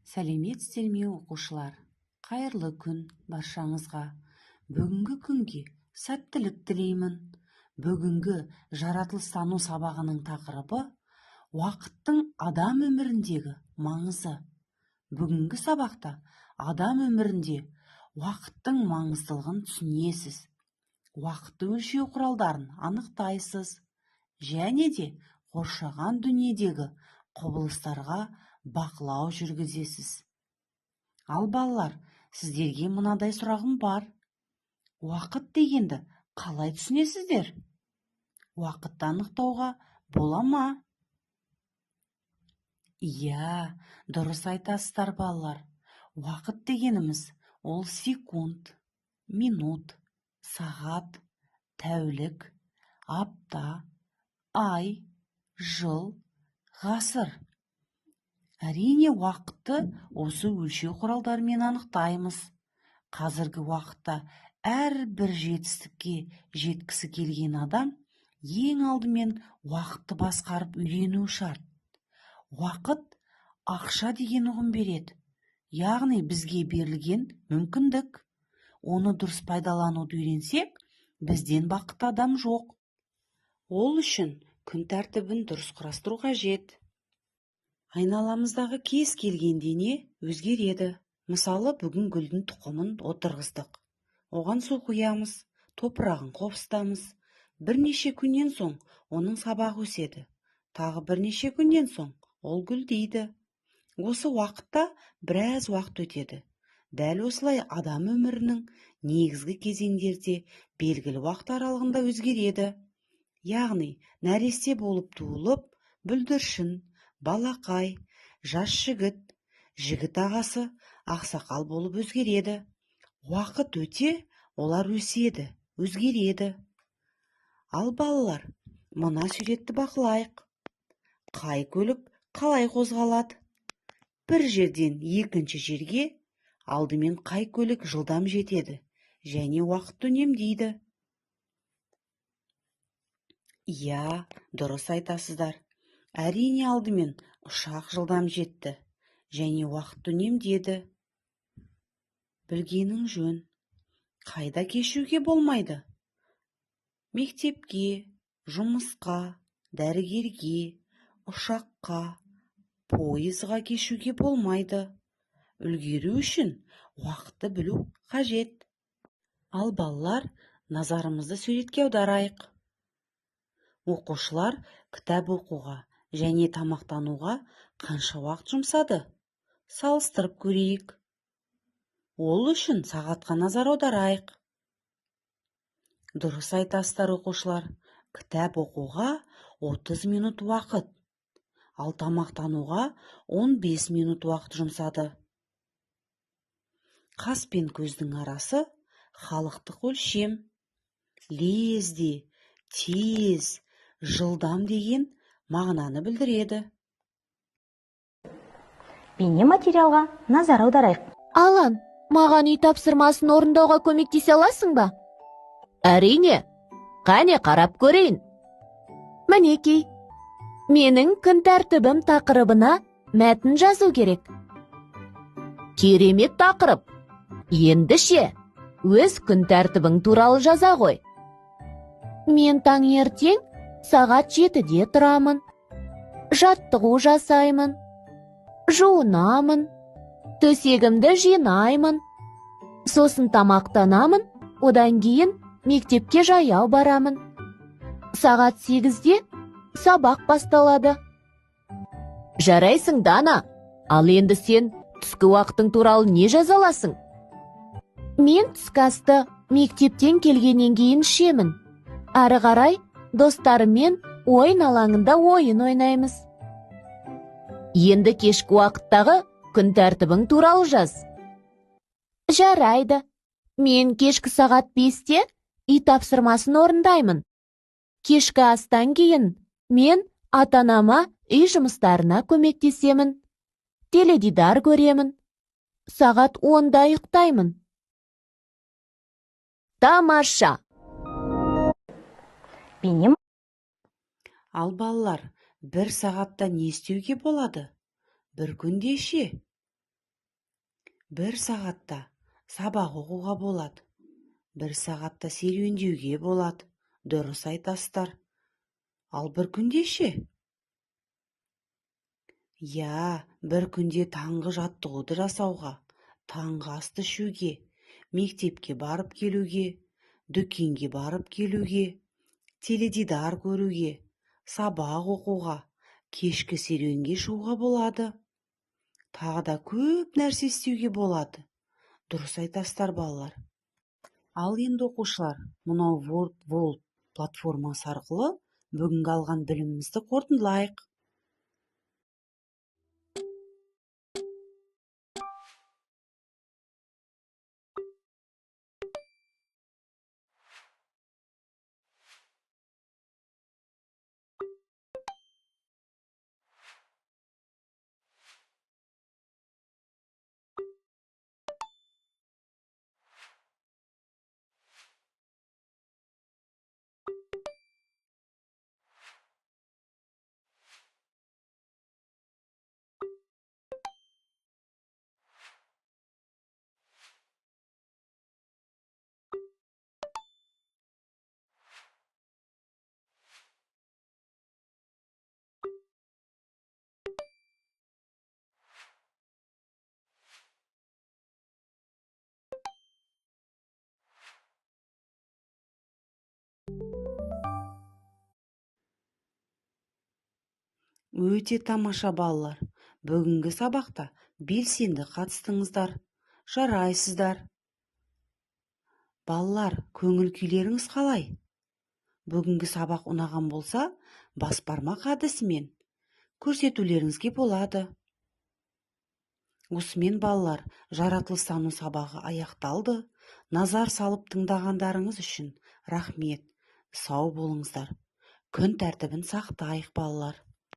Сәлеметсіздер ме, оқушылар! Қайырлы күн баршаңызға! Бүгінгі күнге сәттілік тілеймін. Бүгінгі жаратылыстану сабағының тақырыбы: уақыттың адам өміріндегі маңызы. Бүгінгі сабақта адам өмірінде уақыттың маңыздылығын түсінесіз, уақытты өлшеу құралдарын анықтайсыз және де қоршаған дүниедегі құбылыстарға бақылау жүргізесіз. Ал, балалар, сіздерге мынадай сұрағым бар: уақыт дегенді қалай түсінесіздер? Уақытты анықтауға бола ма? Иә, дұрыс айтасыздар, балалар. Уақыт дегеніміз ол секунд, минут, сағат, тәулік, апта, ай, жыл, ғасыр. Әрине, уақытты осы өлшеу құралдарымен анықтаймыз. Қазіргі уақытта әрбір жетістікке жеткісі келген адам ең алдымен уақытты басқарып үйренуі шарт. Уақыт ақша деген ұғым береді, яғни бізге берілген мүмкіндік. Оны дұрыс пайдалануды үйренсек, бізден бақытты адам жоқ. Ол үшін күн тәртібін дұрыс құрастыру қажет. Айналамыздағы кез келген дене өзгереді. Мысалы, бүгін гүлдің тұқымын отырғыздық, оған су құямыз, топырағын қопсытамыз. Бірнеше күннен соң оның сабағы өседі, тағы бірнеше күннен соң ол гүлдейді. Осы уақытта біраз уақыт өтеді. Дәл осылай адам өмірінің негізгі кезеңдері де белгілі уақыт аралығында өзгереді, яғни нәресте болып туылып, бүлдіршін, балақай, жас жігіт, жігіт ағасы, ақсақал болып өзгереді. Уақыт өте олар өседі, өзгереді. Ал, балалар, мына суретті бақылайық. Қай көлік қалай қозғалады? Бір жерден екінші жерге алдымен қай көлік жылдам жетеді және уақытты үнемдейді? Иә, дұрыс айтасыздар. Әрине, алдымен ұшақ жылдам жетті және уақытты үнемдеді. Білгенің жөн. Қайда кешігуге болмайды? Мектепке, жұмысқа, дәрігерге, ұшаққа, пойызға кешігуге болмайды. Үлгеру үшін уақытты білу қажет. Ал, балалар, назарымызды суретке аударайық. Оқушылар кітап оқуға және тамақтануға қанша уақыт жұмсады? Салыстырып көрейік. Ол үшін сағатқа назар аударайық. Дұрыс айтасыздар, оқушылар. Кітап оқуға 30 минут уақыт, ал тамақтануға 15 минут уақыт жұмсады. Қас пен көздің арасы — халықтық өлшем. Лезде, тез, жылдам деген мағынаны білдіреді. Бейне материалға назар аударайық. Алан, маған үй тапсырмасын орындауға көмектесе аласың ба? Әрине. Қане, қарап көрейін. Мінекей, менің күн тәртібім тақырыбына мәтін жазу керек. Керемет тақырып. Енді ше, өз күн тәртібің туралы жаза ғой. Мен таңертең сағат 7-де тұрамын. Жаттығу жасаймын. Жуынамын. Төсегімді жинаймын. Сосын тамақтанамын, одан кейін мектепке жаяу барамын. Сағат 8-де сабақ басталады. Жарайсың, Дана. Ал енді сен түскі уақытың туралы не жаза аласың? Мен түскі асты мектептен келгеннен кейін ішемін. Әрі қарай достарыммен ойын алаңында ойын ойнаймыз. Енді кешкі уақыттағы күн тәртібің туралы жаз. Жарайды. Мен кешкі сағат 5-те үй тапсырмасын орындаймын. Кешкі астан кейін мен ата-анама үй жұмыстарына көмектесемін. Теледидар көремін. Сағат 10-да ұйықтаймын. Тамаша! Бейне Ал, балалар, бір сағатта не істеуге болады? Бір күнде ше? Бір сағатта сабақ оқуға болады. Бір сағатта серуендеуге болады. Дұрыс айтасыздар. Ал бір күнде ше? Иә, бір күнде таңғы жаттығуды жасауға, таңғы асты ішуге, мектепке барып келуге, дүкенге барып келуге, теледидар көруге, сабақ оқуға, кешкі серуенге шығуға болады. Тағы да көп нәрсе істеуге болады. Дұрыс айтасыздар, балалар. Ал енді оқушылар, мынау WordWall платформасы арқылы бүгінгі алған білімімізді қорытындылайық. Өте тамаша, балалар. Бүгінгі сабақта белсенді қатыстыңыздар. Жарайсыздар. Балалар, көңіл күйлеріңіз қалай? Бүгінгі сабақ ұнаған болса, бас бармақ әдісімен көрсетулеріңізге болады. Осымен, балалар, жаратылыстану сабағы аяқталды. Назар салып тыңдағандарыңыз үшін рахмет. Сау болыңыздар. Күн тәртібін сақтайық, балалар.